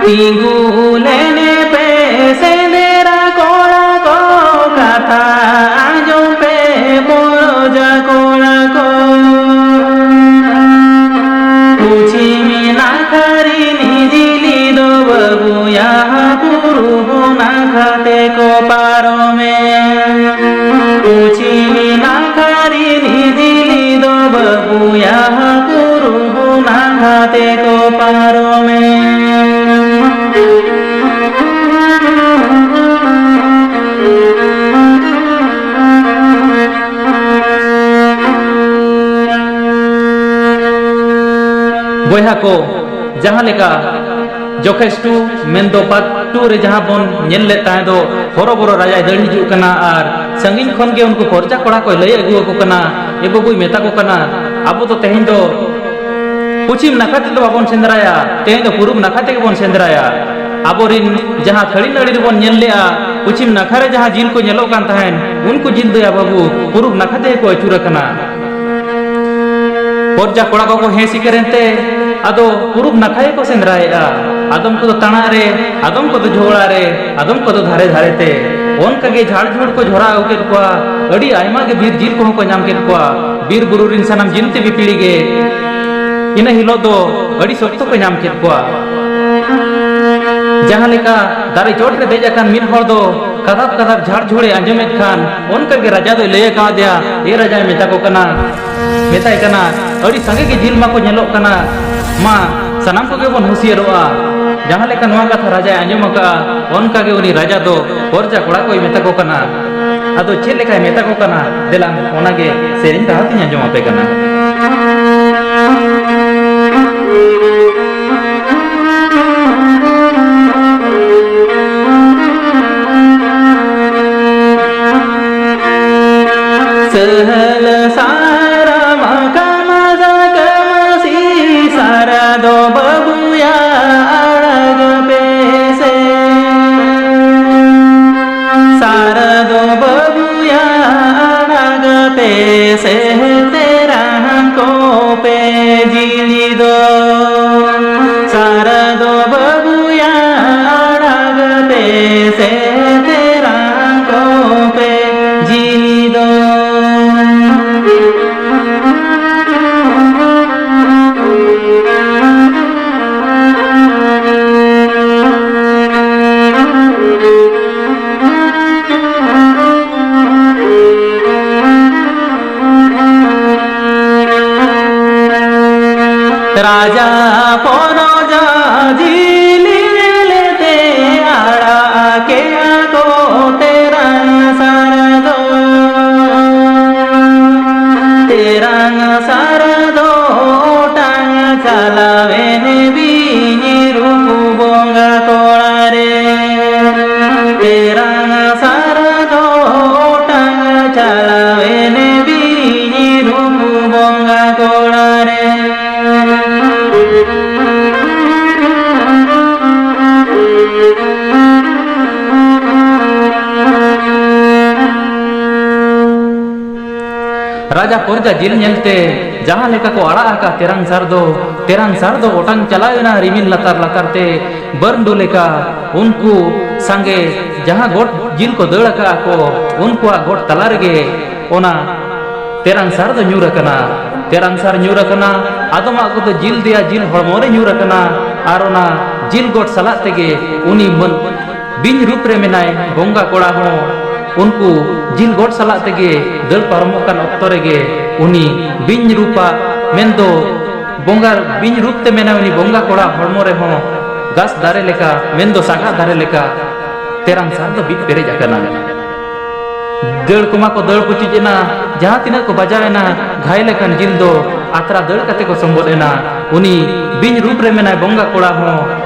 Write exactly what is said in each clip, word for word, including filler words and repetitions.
ᱛᱤᱸᱜᱩ ᱞᱮᱱ ᱯᱮ ᱥᱮᱸᱫᱽᱨᱟ ᱠᱚᱲᱟ ᱠᱚ, ᱠᱟᱛᱷᱟ ᱟᱸᱡᱚᱢ ᱯᱮ ᱯᱚᱨᱚᱡᱟ ᱠᱚᱲᱟ ᱠᱚ᱾ ᱯᱚᱪᱷᱤᱢ ᱱᱟᱠᱷᱟ ᱨᱤᱱ ᱡᱤᱞᱤ ᱫᱚ ᱵᱟᱹᱵᱩᱭᱟ ᱯᱩᱨᱩᱵ ᱱᱟᱠᱷᱟ ᱛᱮᱠᱚ ᱯᱟᱨᱚᱢᱮ᱾ ᱯᱚᱪᱷᱤᱢ ᱱᱟᱠᱷᱟ ᱨᱤᱱ ᱡᱤᱞᱤ ᱫᱚ ᱵᱟᱹᱵᱩᱭᱟ ᱯᱩᱨᱩᱵ ᱱᱟᱠᱷᱟ ᱛᱮᱠᱚ ᱯᱟᱨᱚᱢᱮ᱾ ᱵᱚᱭᱦᱟ ᱠᱚ, ᱡᱟᱦᱟᱸ ᱞᱮᱠᱟ ᱡᱚᱠᱷᱮᱥ ᱴᱩ ᱢᱮᱱᱫᱚ ᱯᱟᱨᱴ ᱴᱩ ᱨᱮ ᱡᱟᱦᱟᱸ ᱵᱚᱱ ᱧᱮᱞ ᱞᱮᱫ ᱛᱟᱦᱮᱸ ᱫᱚ, ᱦᱚᱨᱚᱵᱚᱨᱚ ᱨᱟᱡᱟᱭ ᱫᱟᱹᱲ ᱦᱤᱡᱩᱜ ᱠᱟᱱᱟ ᱟᱨ ᱥᱟᱺᱜᱤᱧ ᱠᱷᱚᱱ ᱜᱮ ᱩᱱᱠᱩ ᱯᱚᱨᱡᱟ ᱠᱚᱲᱟ ᱠᱚᱭ ᱞᱟᱹᱭ ᱟᱹᱜᱩ ᱟᱠᱚ ᱠᱟᱱᱟ, ᱮ ᱵᱟᱹᱵᱩᱭ ᱢᱮᱛᱟ ᱠᱚ ᱠᱟᱱᱟ, ᱟᱵᱚ ᱫᱚ ᱛᱮᱦᱮᱧ ᱫᱚ ᱯᱚᱪᱷᱤᱢ ᱱᱟᱠᱷᱟ ᱛᱮᱫᱚ ᱵᱟᱵᱚᱱ ᱥᱮᱸᱫᱽᱨᱟᱭᱟ, ᱛᱮᱦᱮᱧ ᱫᱚ ᱯᱩᱨᱩᱵ ᱱᱟᱠᱷᱟ ᱛᱮᱜᱮ ᱵᱚᱱ ᱥᱮᱸᱫᱽᱨᱟᱭᱟ᱾ ᱟᱵᱚᱨᱤᱱ ᱡᱟᱦᱟᱸ ᱛᱷᱟᱹᱲᱤ ᱱᱟᱹᱲᱤ ᱨᱮᱵᱚᱱ ᱧᱮᱞ ᱞᱮᱜᱼᱟ, ᱯᱚᱪᱷᱤᱢ ᱱᱟᱠᱷᱟ ᱨᱮ ᱡᱟᱦᱟᱸ ᱡᱤᱞ ᱠᱚ ᱧᱮᱞᱚᱜ ᱠᱟᱱ ᱛᱟᱦᱮᱸᱱ, ᱩᱱᱠᱩ ᱡᱤᱞ ᱫᱚᱭᱟ ᱵᱟᱹᱵᱩ ᱯᱩᱨᱩᱵ ᱱᱟᱠᱷᱟ ᱛᱮᱜᱮ ᱠᱚ ᱟᱹᱪᱩᱨ ᱟᱠᱟᱱᱟ᱾ ᱯᱚᱨᱡᱟ ᱠᱚᱲᱟ ᱠᱚᱠᱚ ᱦᱮᱸ ᱥᱤᱠᱟᱹᱨ ᱮᱱᱛᱮ, ᱟᱫᱚ ᱯᱩᱨᱩᱵ ᱱᱟᱠᱷᱟ ᱜᱮᱠᱚ ᱥᱮᱸᱫᱽᱨᱟᱭᱮᱫᱼᱟ᱾ ᱟᱫᱚᱢ ᱠᱚᱫᱚ ᱛᱟᱲᱟᱜ ᱨᱮ, ᱟᱫᱚᱢ ᱠᱚᱫᱚ ᱡᱷᱚᱜᱽᱲᱟ ᱨᱮ, ᱟᱫᱚᱢ ᱠᱚᱫᱚ ᱫᱷᱟᱨᱮ ᱫᱷᱟᱨᱮ ᱛᱮ᱾ ᱚᱱᱠᱟ ᱜᱮ ᱡᱷᱟᱲ ᱡᱷᱩᱲ ᱠᱚ ᱡᱷᱚᱲᱟ ᱟᱹᱜᱩ ᱠᱮᱫ ᱠᱚᱣᱟ᱾ ᱟᱹᱰᱤ ᱟᱭᱢᱟ ᱜᱮ ᱵᱤᱨ ᱡᱤᱞ ᱠᱚᱦᱚᱸ ᱠᱚ ᱧᱟᱢ ᱠᱮᱫ ᱠᱚᱣᱟ᱾ ᱵᱤᱨ ᱵᱩᱨᱩ ᱨᱤᱱ ᱥᱟᱱᱟᱢ ᱡᱤᱱᱛᱤ ᱯᱤᱯᱤᱲᱤ ᱜᱮ ᱤᱱᱟᱹ ᱦᱤᱞᱳᱜ ᱫᱚ ᱟᱹᱰᱤ ᱥᱚᱠᱛᱚ ᱠᱚ ᱧᱟᱢ ᱠᱮᱫ ᱠᱚᱣᱟ᱾ ᱡᱟᱦᱟᱸ ᱞᱮᱠᱟ ᱫᱟᱨᱮ ᱪᱚᱴ ᱨᱮ ᱫᱮᱡ ᱟᱠᱟᱱ ᱢᱤᱫ ᱦᱚᱲ ᱫᱚ ᱠᱟᱫᱟᱵ ᱠᱟᱫᱟᱵ ᱡᱷᱟᱲ ᱡᱷᱩᱲᱮ ᱟᱸᱡᱚᱢᱮᱫ ᱠᱷᱟᱱ, ᱚᱱᱠᱟ ᱜᱮ ᱨᱟᱡᱟ ᱫᱚᱭ ᱞᱟᱹᱭ ᱟᱠᱟᱫᱮᱭᱟ, ᱮ ᱨᱟᱡᱟᱭ ᱢᱮᱛᱟ ᱠᱚ ᱠᱟᱱᱟ, ᱢᱮᱛᱟᱭ ᱠᱟᱱᱟ, ᱟᱹᱰᱤ ᱥᱟᱸᱜᱮ ᱜᱮ ᱡᱤᱞ ᱢᱟᱠᱚ ᱧᱮᱞᱚᱜ ᱠᱟᱱᱟ, ᱢᱟ ᱥᱟᱱᱟᱢ ᱠᱚᱜᱮ ᱵᱚᱱ ᱦᱩᱸᱥᱤᱭᱟᱹᱨᱚᱜᱼᱟ᱾ ᱡᱟᱦᱟᱸ ᱞᱮᱠᱟ ᱱᱚᱣᱟ ᱠᱟᱛᱷᱟ ᱨᱟᱡᱟᱭ ᱟᱸᱡᱚᱢ ᱟᱠᱟᱫᱼᱟ, ᱚᱱᱠᱟ ᱜᱮ ᱩᱱᱤ ᱨᱟᱡᱟ ᱫᱚ ᱯᱚᱨᱡᱟ ᱠᱚᱲᱟ ᱠᱚᱭ ᱢᱮᱛᱟ ᱠᱚ ᱠᱟᱱᱟ᱾ ᱟᱫᱚ ᱪᱮᱫ ᱞᱮᱠᱟᱭ ᱢᱮᱛᱟ ᱠᱚ ᱠᱟᱱᱟ, ᱫᱮᱞᱟᱝ ᱚᱱᱟ ᱜᱮ ᱥᱮᱨᱮᱧ ᱛᱟᱞᱟ ᱛᱮᱧ ᱟᱸᱡᱚᱢ ᱟᱯᱮ ᱠᱟᱱᱟ᱾ ᱥᱟᱹᱦᱟᱹᱞ ᱥᱟᱨᱟᱢ ᱠᱟᱢᱟᱥᱟ ᱠᱟᱢᱟᱥᱤ, ᱥᱟᱨᱟ ᱫᱚ ᱵᱟᱹᱵᱩᱭᱟ ᱟᱲᱟᱜ ᱯᱮ ᱥᱮ᱾ ᱥᱟᱨᱟ ᱫᱚ ᱵᱟᱹᱵᱩᱭᱟ ᱟᱲᱟᱜ ᱯᱮ ᱥᱮ, ᱛᱮᱨᱟᱝ ᱠᱚᱯᱮ ᱡᱤᱞᱤ ᱫᱚ᱾ ᱥᱟᱨᱟ ᱫᱚ ᱵᱟᱹᱵᱩᱭᱟ ᱨᱟᱡᱟ ᱯᱚᱨᱡᱟ ᱡᱤᱞ ᱧᱮᱞᱛᱮ ᱡᱟᱦᱟᱸ ᱞᱮᱠᱟ ᱠᱚ ᱟᱲᱟᱜ ᱟᱠᱟᱫ ᱛᱮᱨᱟᱝ ᱥᱟᱨ ᱫᱚ, ᱛᱮᱨᱟᱝ ᱥᱟᱨ ᱫᱚ ᱚᱴᱟᱝ ᱪᱟᱞᱟᱣ ᱮᱱᱟ ᱨᱤᱢᱤᱞ ᱞᱟᱛᱟᱨ ᱞᱟᱛᱟᱨ ᱛᱮ᱾ ᱵᱟᱹᱨᱰᱩ ᱞᱮᱠᱟ ᱩᱱᱠᱩ ᱥᱟᱸᱜᱮ ᱡᱟᱦᱟᱸ ᱜᱚᱴ ᱡᱤᱞ ᱠᱚ ᱫᱟᱹᱲ ᱟᱠᱟᱫᱼᱟ ᱠᱚ, ᱩᱱᱠᱩᱣᱟᱜ ᱜᱚᱴ ᱛᱟᱞᱟ ᱨᱮᱜᱮ ᱚᱱᱟ ᱛᱮᱨᱟᱝ ᱥᱟᱨ ᱫᱚ ᱧᱩᱨ ᱟᱠᱟᱱᱟ᱾ ᱛᱮᱨᱟᱝ ᱥᱟᱨ ᱧᱩᱨ ᱟᱠᱟᱱᱟ, ᱟᱫᱚᱢᱟᱜ ᱠᱚᱫᱚ ᱡᱤᱞ ᱫᱮᱭᱟ ᱡᱤᱞ ᱦᱚᱲᱢᱚ ᱨᱮ ᱧᱩᱨ ᱟᱠᱟᱱᱟ, ᱟᱨ ᱚᱱᱟ ᱡᱤᱞ ᱜᱚᱴ ᱥᱟᱞᱟᱜ ᱛᱮᱜᱮ ᱩᱱᱤ ᱢᱟᱹᱱ ᱵᱤᱧ ᱨᱩᱯ ᱨᱮ ᱢᱮᱱᱟᱭ ᱵᱚᱸᱜᱟ ᱠᱚᱲᱟ ᱦᱚᱸ ᱩᱱᱠᱩ ᱡᱤᱞ ᱜᱚᱴ ᱥᱟᱞᱟᱜ ᱛᱮᱜᱮ ᱫᱟᱹᱲ ᱯᱟᱨᱚᱢᱚᱜ ᱠᱟᱱ ᱚᱠᱛᱚ ᱨᱮᱜᱮ ᱩᱱᱤ ᱵᱤᱧ ᱨᱩᱯᱟᱜ ᱢᱮᱱᱫᱚ ᱵᱚᱸᱜᱟ ᱵᱤᱧ ᱨᱩᱯ ᱛᱮ ᱢᱮᱱᱟᱭ ᱩᱱᱤ ᱵᱚᱸᱜᱟ ᱠᱚᱲᱟ ᱦᱚᱲᱢᱚ ᱨᱮᱦᱚᱸ ᱜᱷᱟᱥ ᱫᱟᱨᱮ ᱞᱮᱠᱟ ᱢᱮᱱᱫᱚ ᱥᱟᱜᱟᱫ ᱫᱟᱨᱮ ᱞᱮᱠᱟ ᱛᱮᱨᱟᱝ ᱥᱟᱨ ᱫᱚ ᱵᱤᱫ ᱯᱮᱨᱮᱡ ᱟᱠᱟᱱᱟ᱾ ᱫᱟᱹᱲ ᱠᱚᱢᱟ ᱠᱚ ᱫᱟᱹᱲ ᱯᱩᱪᱩᱡ ᱮᱱᱟ, ᱡᱟᱦᱟᱸ ᱛᱤᱱᱟᱹᱜ ᱠᱚ ᱵᱟᱡᱟᱣ ᱮᱱᱟ, ᱜᱷᱟᱭᱮᱞ ᱟᱠᱟᱱ ᱡᱤᱞ ᱫᱚ ᱟᱛᱨᱟ ᱫᱟᱹᱲ ᱠᱟᱛᱮ ᱠᱚ ᱥᱚᱢᱵᱚᱫ ᱮᱱᱟ᱾ ᱩᱱᱤ ᱵᱤᱧ ᱨᱩᱯ ᱨᱮ ᱢᱮᱱᱟᱭ ᱵᱚᱸᱜᱟ ᱠᱚᱲᱟ ᱦᱚᱸ,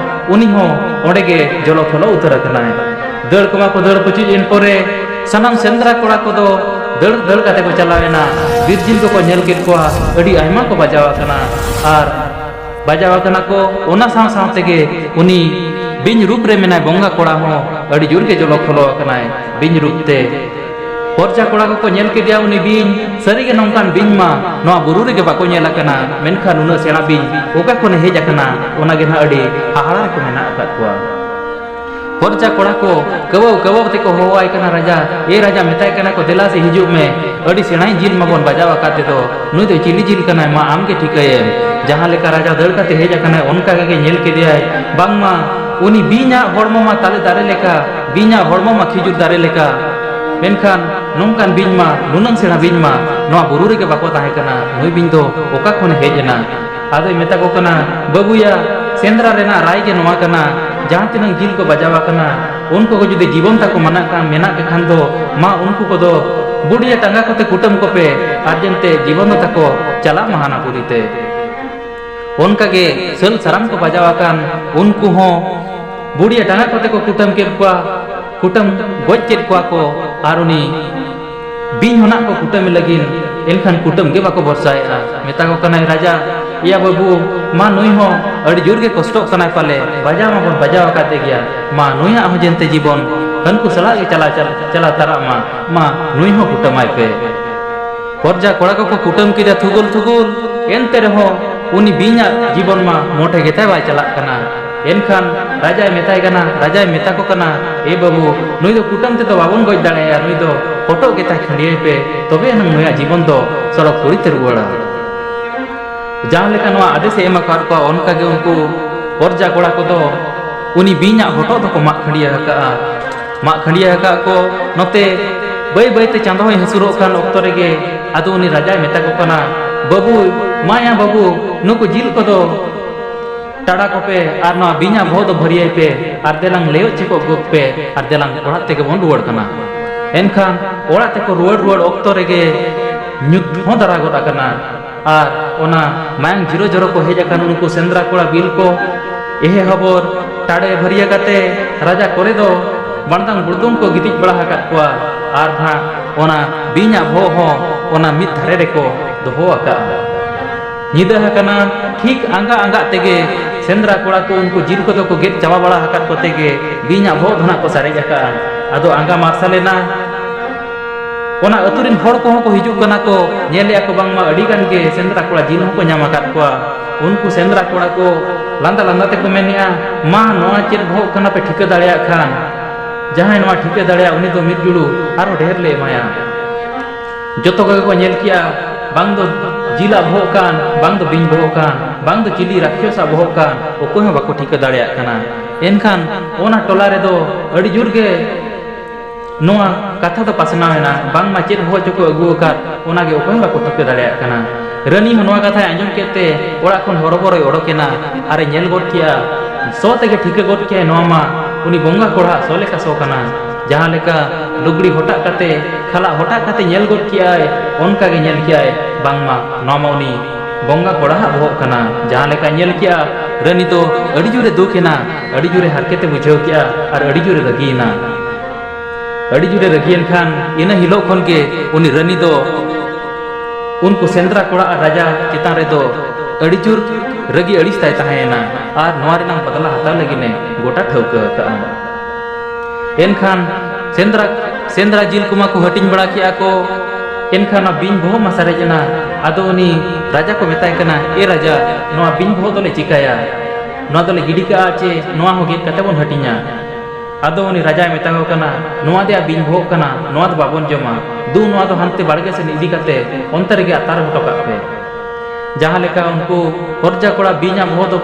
ᱩᱱᱤ ᱦᱚᱸ ᱚᱸᱰᱮ ᱜᱮ ᱡᱚᱞᱚ ᱯᱷᱚᱞᱚ ᱩᱛᱟᱹᱨ ᱟᱠᱟᱱᱟᱭ᱾ ᱫᱟᱹᱲ ᱠᱚᱢᱟ ᱠᱚ ᱫᱟᱹᱲ ᱯᱩᱪᱩᱡ ᱮᱱ ᱯᱚᱨᱮ ᱥᱟᱱᱟᱢ ᱥᱮᱸᱫᱽᱨᱟ ᱠᱚᱲᱟ ᱠᱚᱫᱚ ᱫᱟᱹᱲ ᱫᱟᱹᱲ ᱠᱟᱛᱮ ᱠᱚ ᱪᱟᱞᱟᱣ ᱮᱱᱟ᱾ ᱵᱤᱨ ᱡᱤᱞ ᱠᱚᱠᱚ ᱧᱮᱞ ᱠᱮᱫ ᱠᱚᱣᱟ, ᱟᱹᱰᱤ ᱟᱭᱢᱟ ᱠᱚ ᱵᱟᱡᱟᱣ ᱟᱠᱟᱱᱟ᱾ ᱟᱨ ᱵᱟᱡᱟᱣ ᱟᱠᱟᱱᱟ ᱠᱚ, ᱚᱱᱟ ᱥᱟᱶ ᱥᱟᱶ ᱛᱮᱜᱮ ᱩᱱᱤ ᱵᱤᱧ ᱨᱩᱯ ᱨᱮ ᱢᱮᱱᱟᱭ ᱵᱚᱸᱜᱟ ᱠᱚᱲᱟ ᱦᱚᱸ ᱟᱹᱰᱤ ᱡᱳᱨ ᱜᱮ ᱡᱚᱞᱚ ᱯᱷᱚᱞᱚ ᱟᱠᱟᱱᱟᱭ ᱵᱤᱧ ᱨᱩᱯ ᱛᱮ᱾ ᱯᱚᱨᱡᱟ ᱠᱚᱲᱟ ᱠᱚᱠᱚ ᱧᱮᱞ ᱠᱮᱫᱮᱭᱟ ᱩᱱᱤ ᱵᱤᱧ, ᱥᱟᱹᱨᱤᱜᱮ ᱱᱚᱝᱠᱟᱱ ᱵᱤᱧ ᱢᱟ ᱱᱚᱣᱟ ᱵᱩᱨᱩ ᱨᱮᱜᱮ ᱵᱟᱠᱚ ᱧᱮᱞ ᱟᱠᱟᱱᱟ, ᱢᱮᱱᱠᱷᱟᱱ ᱩᱱᱟᱹᱜ ᱥᱮᱬᱟ ᱵᱤᱧ ᱚᱠᱟ ᱠᱷᱚᱱᱮ ᱦᱮᱡ ᱟᱠᱟᱱᱟ, ᱚᱱᱟ ᱜᱮ ᱱᱟᱦᱟᱜ ᱟᱹᱰᱤ ᱦᱟᱦᱟᱲᱟ ᱨᱮᱠᱚ ᱢᱮᱱᱟᱜ ᱟᱠᱟᱫ ᱠᱚᱣᱟ᱾ ᱯᱚᱨᱡᱟ ᱠᱚᱲᱟ ᱠᱚ ᱠᱟᱹᱣᱟᱹᱣ ᱠᱟᱹᱣᱟᱹᱣ ᱛᱮᱠᱚ ᱦᱚᱦᱚᱣᱟᱭ ᱠᱟᱱᱟ ᱨᱟᱡᱟ, ᱮ ᱨᱟᱡᱟ, ᱢᱮᱛᱟᱭ ᱠᱟᱱᱟ ᱠᱚ, ᱫᱮᱞᱟ ᱥᱮ ᱦᱤᱡᱩᱜ ᱢᱮ, ᱟᱹᱰᱤ ᱥᱮᱬᱟᱭᱤᱡ ᱡᱤᱞ ᱢᱟᱵᱚᱱ ᱵᱟᱡᱟᱣ ᱟᱠᱟᱫ ᱛᱮᱫᱚ, ᱱᱩᱭ ᱫᱚ ᱪᱤᱞᱤ ᱡᱤᱞ ᱠᱟᱱᱟᱭ, ᱢᱟ ᱟᱢ ᱜᱮ ᱴᱷᱤᱠᱟᱹᱭᱮᱢ᱾ ᱡᱟᱦᱟᱸ ᱞᱮᱠᱟ ᱨᱟᱡᱟ ᱫᱟᱹᱲ ᱠᱟᱛᱮ ᱦᱮᱡ ᱟᱠᱟᱱᱟᱭ, ᱚᱱᱠᱟ ᱜᱮ ᱧᱮᱞ ᱠᱮᱫᱮᱭᱟᱭ, ᱵᱟᱝᱢᱟ ᱩᱱᱤ ᱵᱤᱧᱟᱜ ᱦᱚᱲᱢᱚ ᱢᱟ ᱛᱟᱞᱮ ᱫᱟᱨᱮ ᱞᱮᱠᱟ, ᱵᱤᱧᱟᱜ ᱦᱚᱲᱢᱚ ᱢᱟ ᱠᱷᱤᱡᱩᱨ ᱫᱟᱨᱮ ᱞᱮᱠᱟ, ᱢᱮᱱᱠᱷᱟᱱ ᱱᱚᱝᱠᱟᱱ ᱵᱤᱧ ᱢᱟ, ᱱᱩᱱᱟᱹᱝ ᱥᱮᱬᱟ ᱵᱤᱧ ᱢᱟ ᱱᱚᱣᱟ ᱵᱩᱨᱩ ᱨᱮᱜᱮ ᱵᱟᱠᱚ ᱛᱟᱦᱮᱸ ᱠᱟᱱᱟ, ᱱᱩᱭ ᱵᱤᱧ ᱫᱚ ᱚᱠᱟ ᱠᱷᱚᱱᱮ ᱦᱮᱡ ᱮᱱᱟ? ᱟᱫᱚᱭ ᱢᱮᱛᱟ ᱠᱚ ᱠᱟᱱᱟ, ᱵᱟᱹᱵᱩᱭᱟ, ᱥᱮᱸᱫᱽᱨᱟ ᱨᱮᱱᱟᱜ ᱨᱟᱭ ᱜᱮ ᱱᱚᱣᱟ ᱠᱟᱱᱟ, ᱡᱟᱦᱟᱸ ᱛᱤᱱᱟᱹᱜ ᱡᱤᱞ ᱠᱚ ᱵᱟᱡᱟᱣ ᱟᱠᱟᱱᱟ, ᱩᱱᱠᱩ ᱠᱚ ᱡᱩᱫᱤ ᱡᱤᱵᱚᱱ ᱛᱟᱠᱚ ᱢᱟᱱᱟᱜ ᱠᱟᱱ, ᱢᱮᱱᱟᱜ ᱠᱚ ᱠᱷᱟᱱ ᱫᱚ, ᱢᱟ ᱩᱱᱠᱩ ᱠᱚᱫᱚ ᱵᱩᱰᱤᱭᱟᱹ ᱴᱟᱸᱜᱟ ᱠᱚᱛᱮ ᱠᱩᱴᱟᱹᱢ ᱠᱚᱯᱮ, ᱟᱨ ᱡᱮᱱᱛᱮ ᱡᱤᱵᱚᱱ ᱫᱚ ᱛᱟᱠᱚ ᱪᱟᱞᱟᱜ ᱢᱟ ᱦᱟᱱᱟ ᱯᱩᱨᱤ ᱛᱮ᱾ ᱚᱱᱠᱟ ᱜᱮ ᱥᱟᱹᱞ ᱥᱟᱨᱟᱢ ᱠᱚ ᱵᱟᱡᱟᱣ ᱟᱠᱟᱱ ᱩᱱᱠᱩ ᱦᱚᱸ ᱵᱩᱰᱤᱭᱟᱹ ᱴᱟᱸᱜᱟ ᱠᱚᱛᱮ ᱠᱚ ᱠᱩᱴᱟᱹᱢ ᱠᱮᱫ ᱠᱚᱣᱟ᱾ ᱠᱩᱴᱟᱹᱢ ᱜᱚᱡ ᱠᱮᱫ ᱠᱚᱣᱟ ᱠᱚ, ᱟᱨ ᱩᱱᱤ ᱵᱤᱧ ᱦᱚᱸ ᱱᱟᱜ ᱠᱚ ᱠᱩᱴᱟᱹᱢᱮ ᱞᱟᱹᱜᱤᱫ, ᱮᱱᱠᱷᱟᱱ ᱠᱩᱴᱟᱹᱢ ᱜᱮ ᱵᱟᱠᱚ ᱵᱷᱚᱨᱥᱟᱭᱮᱫᱼᱟ᱾ ᱢᱮᱛᱟ ᱠᱚ ᱠᱟᱱᱟᱭ ᱨᱟᱡᱟ, ᱮᱭᱟ ᱵᱟᱹᱵᱩ, ᱢᱟ ᱱᱩᱭ ᱦᱚᱸ ᱟᱹᱰᱤ ᱡᱳᱨ ᱜᱮ ᱠᱚᱥᱴᱚᱜ ᱠᱟᱱᱟᱭ ᱯᱟᱞᱮ, ᱵᱟᱡᱟᱣ ᱢᱟᱵᱚᱱ ᱵᱟᱡᱟᱣ ᱟᱠᱟᱫᱮ ᱜᱮᱭᱟ, ᱢᱟ ᱱᱩᱭᱟᱜ ᱦᱚᱸ ᱡᱮᱱᱛᱮ ᱡᱤᱵᱚᱱ ᱦᱟᱹᱱᱠᱩ ᱥᱟᱞᱟᱜ ᱜᱮ ᱪᱟᱞᱟᱣ, ᱪᱟᱞᱟᱣ, ᱪᱟᱞᱟᱣ ᱛᱟᱨᱟᱜ ᱢᱟ, ᱢᱟ ᱱᱩᱭ ᱦᱚᱸ ᱠᱩᱴᱟᱹᱢᱟᱭ ᱯᱮ᱾ ᱯᱚᱨᱡᱟ ᱠᱚᱲᱟ ᱠᱚᱠᱚ ᱠᱩᱴᱟᱹᱢ ᱠᱮᱫᱟ ᱛᱷᱩᱜᱩᱞ ᱛᱷᱩᱜᱩᱞ᱾ ᱮᱱᱛᱮ ᱨᱮᱦᱚᱸ ᱩᱱᱤ ᱵᱤᱧᱟᱜ ᱡᱤᱵᱚᱱ ᱢᱟ ᱢᱚᱴᱷᱮ ᱜᱮᱛᱟᱭ ᱵᱟᱭ ᱪᱟᱞᱟᱜ ᱠᱟᱱᱟ᱾ ᱮᱱᱠᱷᱟᱱ ᱨᱟᱡᱟᱭ ᱢᱮᱛᱟᱭ ᱠᱟᱱᱟ, ᱨᱟᱡᱟᱭ ᱢᱮᱛᱟ ᱠᱚ ᱠᱟᱱᱟ, "ᱮ ᱵᱟᱹᱵᱩ, ᱱᱩᱭ ᱫᱚ ᱠᱩᱴᱟᱹᱢ ᱛᱮᱫᱚ ᱵᱟᱵᱚᱱ ᱜᱚᱡ ᱫᱟᱲᱮᱭᱟᱭᱟ, ᱱᱩᱭ ᱫᱚ ᱦᱚᱴᱚᱜ ᱜᱮᱛᱟᱭ ᱠᱷᱟᱹᱰᱭᱟᱹᱭ ᱯᱮ, ᱛᱚᱵᱮ ᱮᱱᱟᱝ ᱱᱩᱭᱟᱜ ᱡᱤᱵᱚᱱ ᱫᱚ ᱥᱚᱲᱚᱠ ᱯᱩᱨᱤ ᱛᱮ ᱨᱩᱣᱟᱹᱲᱟ᱾" ᱡᱟᱦᱟᱸ ᱞᱮᱠᱟ ᱱᱚᱣᱟ ᱟᱫᱮᱥ ᱮ ᱮᱢ ᱟᱠᱟᱫ ᱠᱚᱣᱟ, ᱚᱱᱠᱟ ᱜᱮ ᱩᱱᱠᱩ ᱯᱚᱨᱡᱟ ᱠᱚᱲᱟ ᱠᱚᱫᱚ ᱩᱱᱤ ᱵᱤᱧᱟᱜ ᱦᱚᱴᱚᱜ ᱫᱚᱠᱚ ᱢᱟᱜ ᱠᱷᱟᱹᱰᱭᱟᱹ ᱟᱠᱟᱫᱼᱟ᱾ ᱢᱟᱜ ᱠᱷᱟᱹᱰᱭᱟᱹ ᱟᱠᱟᱫ ᱠᱚ᱾ ᱱᱚᱛᱮ ᱵᱟᱹᱭ ᱵᱟᱹᱭ ᱛᱮ ᱪᱟᱸᱫᱚ ᱦᱚᱸᱭ ᱦᱟᱹᱥᱩᱨᱚᱜ ᱠᱟᱱ ᱚᱠᱛᱚ ᱨᱮᱜᱮ ᱟᱫᱚ ᱩᱱᱤ ᱨᱟᱡᱟᱭ ᱢᱮᱛᱟ ᱠᱚ ᱠᱟᱱᱟ, "ᱵᱟᱹᱵᱩ, ᱢᱟᱭᱟ ᱵᱟᱹᱵᱩ, ᱱᱩᱠᱩ ᱡᱤᱞ ᱠᱚᱫᱚ ᱴᱟᱲᱟ ᱠᱚᱯᱮ ᱟᱨ ᱱᱚᱣᱟ ᱵᱤᱧᱟᱜ ᱵᱚᱦᱚᱜ ᱫᱚ ᱵᱷᱟᱹᱨᱭᱟᱹᱭ ᱯᱮ ᱟᱨ ᱫᱮᱞᱟᱝ ᱞᱮᱭᱚᱜ ᱪᱮᱠᱚᱜ ᱜᱚᱫ ᱯᱮ ᱟᱨ ᱫᱮᱞᱟᱝ ᱚᱲᱟᱜ ᱛᱮᱜᱮ ᱵᱚᱱ ᱨᱩᱣᱟᱹᱲ ᱠᱟᱱᱟ᱾" ᱮᱱᱠᱷᱟᱱ ᱚᱲᱟᱜ ᱛᱮᱠᱚ ᱨᱩᱣᱟᱹᱲ ᱨᱩᱣᱟᱹᱲ ᱚᱠᱛᱚ ᱨᱮᱜᱮ ᱧᱩᱛ ᱦᱚᱸ ᱫᱟᱨᱟ ᱜᱚᱫ ᱟᱠᱟᱱᱟ᱾ ᱟᱨ ᱚᱱᱟ ᱢᱟᱭᱟᱝ ᱡᱤᱨᱚ ᱡᱚᱨᱚ ᱠᱚ ᱦᱮᱡ ᱟᱠᱟᱱ ᱩᱱᱠᱩ ᱥᱮᱸᱫᱽᱨᱟ ᱠᱚᱲᱟ ᱵᱤᱞ ᱠᱚ ᱮᱦᱮ ᱦᱚᱵᱚᱨ ᱴᱟᱲᱮ ᱵᱷᱟᱹᱨᱭᱟᱹ ᱠᱟᱛᱮ ᱨᱟᱡᱟ ᱠᱚᱨᱮ ᱫᱚ ᱵᱟᱲᱫᱟᱝ ᱵᱩᱲᱫᱩᱝ ᱠᱚ ᱜᱤᱛᱤᱡ ᱵᱟᱲᱟ ᱟᱠᱟᱫ ᱠᱚᱣᱟ᱾ ᱟᱨ ᱱᱟᱦᱟᱜ ᱚᱱᱟ ᱵᱤᱧᱟᱜ ᱵᱚᱦᱚᱜ ᱦᱚᱸ ᱚᱱᱟ ᱢᱤᱫ ᱫᱷᱟᱨᱮ ᱨᱮᱠᱚ ᱫᱚᱦᱚ ᱟᱠᱟᱫᱼᱟ᱾ ᱧᱤᱫᱟᱹ ᱟᱠᱟᱱᱟ᱾ ᱴᱷᱤᱠ ᱟᱸᱜᱟ ᱟᱸᱜᱟ ᱛᱮᱜᱮ ᱥᱮᱸᱫᱽᱨᱟ ᱠᱚᱲᱟ ᱠᱚ ᱩᱱᱠᱩ ᱡᱤᱞ ᱠᱚᱫᱚ ᱠᱚ ᱜᱮᱫ ᱪᱟᱵᱟ ᱵᱟᱲᱟ ᱟᱠᱟᱫ ᱠᱚᱛᱮ ᱜᱮ ᱵᱤᱧᱟᱜ ᱵᱚᱦᱚᱜ ᱫᱚ ᱱᱟᱜ ᱠᱚ ᱥᱟᱨᱮᱡ ᱟᱠᱟᱫᱼᱟ᱾ ᱟᱫᱚ ᱟᱸᱜᱟ ᱢᱟᱨᱥᱟᱞ ᱮᱱᱟ᱾ ᱚᱱᱟ ᱟᱹᱛᱩ ᱨᱤᱱ ᱦᱚᱲ ᱠᱚᱦᱚᱸ ᱠᱚ ᱦᱤᱡᱩᱜ ᱠᱟᱱᱟ ᱠᱚ, ᱧᱮᱞᱮᱫᱼᱟ ᱠᱚ ᱵᱟᱝᱢᱟ ᱟᱹᱰᱤ ᱜᱟᱱ ᱜᱮ ᱥᱮᱸᱫᱽᱨᱟ ᱠᱚᱲᱟ ᱡᱤᱞ ᱦᱚᱸᱠᱚ ᱧᱟᱢ ᱟᱠᱟᱫ ᱠᱚᱣᱟ᱾ ᱩᱱᱠᱩ ᱥᱮᱸᱫᱽᱨᱟ ᱠᱚᱲᱟ ᱠᱚ ᱞᱟᱸᱫᱟ ᱞᱟᱸᱫᱟ ᱛᱮᱠᱚ ᱢᱮᱱᱮᱫᱼᱟ, "ᱢᱟ, ᱱᱚᱣᱟ ᱪᱮᱫ ᱵᱚᱦᱚᱜ ᱠᱟᱱᱟ ᱯᱮ ᱴᱷᱤᱠᱟᱹ ᱫᱟᱲᱮᱭᱟᱜ ᱠᱷᱟᱱ? ᱡᱟᱦᱟᱸᱭ ᱱᱚᱣᱟ ᱴᱷᱤᱠᱟᱹ ᱫᱟᱲᱮᱭᱟᱜᱼᱟ, ᱩᱱᱤ ᱫᱚ ᱢᱤᱫ ᱡᱩᱲᱩ ᱟᱨᱦᱚᱸ ᱰᱷᱮᱨ ᱞᱮ ᱮᱢᱟᱭᱟ᱾" ᱡᱚᱛᱚ ᱠᱚᱜᱮ ᱠᱚ ᱧᱮᱞ ᱠᱮᱜᱼᱟ, ᱵᱟᱝ ᱫᱚ ᱡᱤᱞᱟᱜ ᱵᱚᱦᱚᱜ ᱠᱟᱱ, ᱵᱟᱝ ᱫᱚ ᱵᱤᱧ ᱵᱚᱦᱚᱜ ᱠᱟᱱ, ᱵᱟᱝ ᱫᱚ ᱪᱤᱞᱤ ᱨᱟᱠᱷᱭᱚᱥᱟᱜ ᱵᱚᱦᱚᱜ ᱠᱟᱱ, ᱚᱠᱚᱭ ᱦᱚᱸ ᱵᱟᱠᱚ ᱴᱷᱤᱠᱟᱹ ᱫᱟᱲᱮᱭᱟᱜ ᱠᱟᱱᱟ᱾ ᱮᱱᱠᱷᱟᱱ ᱚᱱᱟ ᱴᱚᱞᱟ ᱨᱮᱫᱚ ᱟᱹᱰᱤ ᱡᱳᱨ ᱜᱮ ᱱᱚᱣᱟ ᱠᱟᱛᱷᱟ ᱫᱚ ᱯᱟᱥᱱᱟᱣ ᱮᱱᱟ, ᱵᱟᱝᱢᱟ ᱪᱮᱫ ᱵᱚᱦᱚᱜ ᱪᱚᱠᱚ ᱟᱹᱜᱩ ᱟᱠᱟᱫ, ᱚᱱᱟ ᱜᱮ ᱚᱠᱚᱭ ᱦᱚᱸ ᱵᱟᱠᱚ ᱴᱷᱤᱠᱟᱹ ᱫᱟᱲᱮᱭᱟᱜ ᱠᱟᱱᱟ᱾ ᱨᱟᱹᱱᱤ ᱦᱚᱸ ᱱᱚᱣᱟ ᱠᱟᱛᱷᱟᱭ ᱟᱸᱡᱚᱢ ᱠᱮᱫ ᱛᱮ ᱚᱲᱟᱜ ᱠᱷᱚᱱ ᱦᱚᱨᱚᱵᱚᱨᱚᱭ ᱚᱰᱚᱠ ᱮᱱᱟ ᱟᱨᱮ ᱧᱮᱞ ᱜᱚᱫ ᱠᱮᱜᱼᱟ, ᱥᱚ ᱛᱮᱜᱮ ᱴᱷᱤᱠᱟᱹ ᱜᱚᱫ ᱠᱮᱜᱼᱟᱭ, ᱱᱚᱣᱟ ᱢᱟ ᱩᱱᱤ ᱵᱚᱸᱜᱟ ᱠᱚᱲᱟᱣᱟᱜ ᱥᱚ ᱞᱮᱠᱟ ᱥᱚ ᱠᱟᱱᱟ᱾ ᱡᱟᱦᱟᱸ ᱞᱮᱠᱟ ᱞᱩᱜᱽᱲᱤ ᱦᱚᱴᱟᱜ ᱠᱟᱛᱮ, ᱠᱷᱟᱞᱟᱜ ᱦᱚᱴᱟᱜ ᱠᱟᱛᱮ ᱧᱮᱞ ᱜᱚᱫ ᱠᱮᱜᱼᱟᱭ, ᱚᱱᱠᱟ ᱜᱮ ᱧᱮᱞ ᱠᱮᱜᱼᱟᱭ, ᱵᱟᱝᱢᱟ ᱱᱚᱣᱟ ᱢᱟ ᱩᱱᱤ ᱵᱚᱸᱜᱟ ᱠᱚᱲᱟᱣᱟᱜ ᱵᱚᱦᱚᱜ ᱠᱟᱱᱟ᱾ ᱡᱟᱦᱟᱸ ᱞᱮᱠᱟ ᱧᱮᱞ ᱠᱮᱜᱼᱟ, ᱨᱟᱹᱱᱤ ᱫᱚ ᱟᱹᱰᱤ ᱡᱳᱨᱮ ᱫᱩᱠ ᱮᱱᱟ, ᱟᱹᱰᱤ ᱡᱳᱨᱮ ᱦᱟᱨᱠᱮᱛᱮ ᱵᱩᱡᱷᱟᱹᱣ ᱠᱮᱜᱼᱟ ᱟᱨ ᱟᱹᱰᱤ ᱡᱳᱨᱮ ᱨᱟᱹᱜᱤᱭᱮᱱᱟ᱾ ᱟᱹᱰᱤ ᱡᱳᱨᱮ ᱨᱟᱹᱜᱤᱭᱮᱱ ᱠᱷᱟᱱ ᱤᱱᱟᱹ ᱦᱤᱞᱳᱜ ᱠᱷᱚᱱ ᱜᱮ ᱩᱱᱤ ᱨᱟᱹᱱᱤ ᱫᱚ ᱩᱱᱠᱩ ᱥᱮᱸᱫᱽᱨᱟ ᱠᱚᱲᱟ ᱟᱨ ᱨᱟᱡᱟ ᱪᱮᱛᱟᱱ ᱨᱮᱫᱚ ᱟᱹᱰᱤ ᱡᱳᱨ ᱨᱟᱹᱜᱤ ᱟᱹᱲᱤᱥ ᱛᱟᱭ ᱛᱟᱦᱮᱸᱭᱮᱱᱟ ᱟᱨ ᱱᱚᱣᱟ ᱨᱮᱱᱟᱜ ᱵᱟᱫᱞᱟ ᱦᱟᱛᱟᱣ ᱞᱟᱹᱜᱤᱫ ᱮ ᱜᱚᱴᱟ ᱴᱷᱟᱹᱣᱠᱟᱹ ᱟᱠᱟᱫᱼᱟ᱾ ᱮᱱᱠᱷᱟᱱ ᱥᱮᱸᱫᱽᱨᱟ, ᱥᱮᱸᱫᱽᱨᱟ ᱡᱤᱞ ᱠᱚᱢᱟ ᱠᱚ ᱦᱟᱹᱴᱤᱧ ᱵᱟᱲᱟ ᱠᱮᱜᱼᱟ ᱠᱚ, ᱮᱱᱠᱷᱟᱱ ᱚᱱᱟ ᱵᱤᱧ ᱵᱚᱦᱚᱜ ᱢᱟ ᱥᱟᱨᱮᱡ ᱮᱱᱟ᱾ ᱟᱫᱚ ᱩᱱᱤ ᱨᱟᱡᱟ ᱠᱚ ᱢᱮᱛᱟᱭ ᱠᱟᱱᱟ, "ᱮ ᱨᱟᱡᱟ, ᱱᱚᱣᱟ ᱵᱤᱧ ᱵᱚᱦᱚᱜ ᱫᱚᱞᱮ ᱪᱤᱠᱟᱹᱭᱟ? ᱱᱚᱣᱟ ᱫᱚᱞᱮ ᱜᱤᱰᱤ ᱠᱟᱜᱼᱟ ᱪᱮ ᱱᱚᱣᱟ ᱦᱚᱸ ᱜᱮᱫ ᱠᱟᱛᱮ ᱵᱚᱱ ᱦᱟᱹᱴᱤᱧᱟ?" ᱟᱫᱚ ᱩᱱᱤ ᱨᱟᱡᱟᱭ ᱢᱮᱛᱟ ᱠᱚ ᱠᱟᱱᱟ, "ᱱᱚᱣᱟ ᱫᱚᱭᱟ ᱵᱤᱧ ᱵᱚᱦᱚᱜ ᱠᱟᱱᱟ, ᱱᱚᱣᱟ ᱫᱚ ᱵᱟᱵᱚᱱ ᱡᱚᱢᱟ᱾ ᱫᱩ, ᱱᱚᱣᱟ ᱫᱚ ᱦᱟᱱᱛᱮ ᱵᱟᱲᱜᱮ ᱥᱮᱫ ᱤᱫᱤ ᱠᱟᱛᱮ ᱚᱱᱛᱮ ᱨᱮᱜᱮ ᱟᱛᱟᱨ ᱦᱚᱴᱚ ᱠᱟᱜ ᱯᱮ᱾" ᱡᱟᱦᱟᱸ ᱞᱮᱠᱟ ᱩᱱᱠᱩ ᱯᱚᱨᱡᱟ ᱠᱚᱲᱟ ᱵᱤᱧᱟᱜ ᱵᱚᱦᱚᱜ ᱫᱚ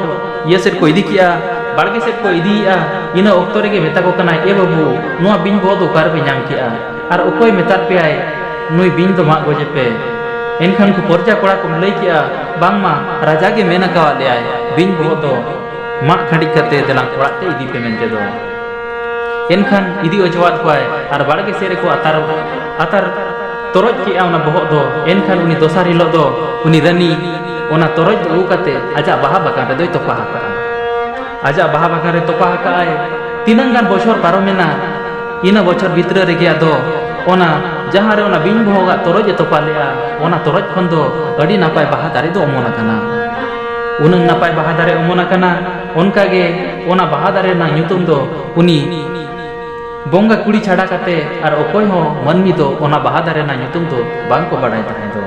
ᱤᱭᱟᱹ ᱥᱮᱫ ᱠᱚ ᱤᱫᱤ ᱠᱮᱜᱼᱟ, ᱵᱟᱲᱜᱮ ᱥᱮᱫ ᱠᱚ ᱤᱫᱤᱭᱮᱜᱼᱟ, ᱤᱱᱟᱹ ᱚᱠᱛᱚ ᱨᱮᱜᱮ ᱢᱮᱛᱟ ᱠᱚ ᱠᱟᱱᱟᱭ, "ᱮ ᱵᱟᱹᱵᱩ, ᱱᱚᱣᱟ ᱵᱤᱧ ᱵᱚᱦᱚᱜ ᱫᱚ ᱚᱠᱟ ᱨᱮᱯᱮ ᱧᱟᱢ ᱠᱮᱜᱼᱟ? ᱟᱨ ᱚᱠᱚᱭ ᱢᱮᱛᱟᱫ ᱯᱮᱭᱟᱭ ᱱᱩᱭ ᱵᱤᱧ ᱫᱚ ᱢᱟᱜ ᱜᱚᱡᱮ ᱯᱮ?" ᱮᱱᱠᱷᱟᱱ ᱩᱱᱠᱩ ᱯᱚᱨᱡᱟ ᱠᱚᱲᱟ ᱠᱚ ᱞᱟᱹᱭ ᱠᱮᱜᱼᱟ, "ᱵᱟᱝᱢᱟ ᱨᱟᱡᱟ ᱜᱮ ᱢᱮᱱ ᱟᱠᱟᱣᱟᱫ ᱞᱮᱭᱟᱭ, ᱵᱤᱧ ᱵᱚᱦᱚᱜ ᱫᱚ ᱢᱟᱜ ᱠᱷᱟᱹᱰᱤᱡ ᱠᱟᱛᱮ ᱫᱮᱞᱟ ᱚᱲᱟᱜ ᱛᱮ ᱤᱫᱤ ᱯᱮ ᱢᱮᱱᱛᱮ ᱫᱚ᱾" ᱮᱱᱠᱷᱟᱱ ᱤᱫᱤ ᱚᱪᱚᱣᱟᱫ ᱠᱚᱣᱟᱭ ᱟᱨ ᱵᱟᱲᱜᱮ ᱥᱮᱫ ᱨᱮᱠᱚ ᱟᱛᱟᱨ, ᱟᱛᱟᱨ ᱛᱚᱨᱚᱡ ᱠᱮᱜᱼᱟ ᱚᱱᱟ ᱵᱚᱦᱚᱜ ᱫᱚ᱾ ᱮᱱᱠᱷᱟᱱ ᱩᱱᱤ ᱫᱚᱥᱟᱨ ᱦᱤᱞᱳᱜ ᱫᱚ ᱩᱱᱤ ᱨᱟᱹᱱᱤ ᱚᱱᱟ ᱛᱚᱨᱚᱡ ᱫᱚ ᱟᱹᱜᱩ ᱠᱟᱛᱮ ᱟᱡᱟᱜ ᱵᱟᱦᱟ ᱵᱟᱜᱟᱱ ᱨᱮᱫᱚᱭ ᱛᱚᱯᱟ ᱟᱠᱟᱫᱼᱟ᱾ ᱟᱡᱟᱜ ᱵᱟᱦᱟ ᱵᱟᱜᱟᱱ ᱨᱮ ᱛᱚᱯᱟ ᱟᱠᱟᱫᱼᱟᱭ᱾ ᱛᱤᱱᱟᱹᱝ ᱜᱟᱱ ᱵᱚᱪᱷᱚᱨ ᱯᱟᱨᱚᱢᱮᱱᱟ, ᱤᱱᱟᱹ ᱵᱚᱪᱷᱚᱨ ᱵᱷᱤᱛᱨᱟᱹ ᱨᱮᱜᱮ ᱟᱫᱚ ᱚᱱᱟ ᱡᱟᱦᱟᱸ ᱨᱮ ᱚᱱᱟ ᱵᱤᱧ ᱵᱚᱦᱚᱜᱟᱜ ᱛᱚᱨᱚᱡ ᱮ ᱛᱚᱯᱟ ᱞᱮᱜᱼᱟ, ᱚᱱᱟ ᱛᱚᱨᱚᱡ ᱠᱷᱚᱱ ᱫᱚ ᱟᱹᱰᱤ ᱱᱟᱯᱟᱭ ᱵᱟᱦᱟ ᱫᱟᱨᱮ ᱫᱚ ᱚᱢᱚᱱ ᱟᱠᱟᱱᱟ᱾ ᱩᱱᱟᱹᱝ ᱱᱟᱯᱟᱭ ᱵᱟᱦᱟ ᱫᱟᱨᱮ ᱚᱢᱚᱱ ᱟᱠᱟᱱᱟ, ᱚᱱᱠᱟ ᱜᱮ ᱚᱱᱟ ᱵᱟᱦᱟ ᱫᱟᱨᱮ ᱨᱮᱱᱟᱜ ᱧᱩᱛᱩᱢ ᱫᱚ ᱩᱱᱤ ᱵᱚᱸᱜᱟ ᱠᱩᱲᱤ ᱪᱷᱟᱰᱟ ᱠᱟᱛᱮ ᱟᱨ ᱚᱠᱚᱭ ᱦᱚᱸ ᱢᱟᱹᱱᱢᱤ ᱫᱚ ᱚᱱᱟ ᱵᱟᱦᱟ ᱫᱟᱨᱮ ᱨᱮᱱᱟᱜ ᱧᱩᱛᱩᱢ ᱫᱚ ᱵᱟᱝ ᱠᱚ ᱵᱟᱰᱟᱭ ᱛᱟᱦᱮᱸ ᱫᱚ᱾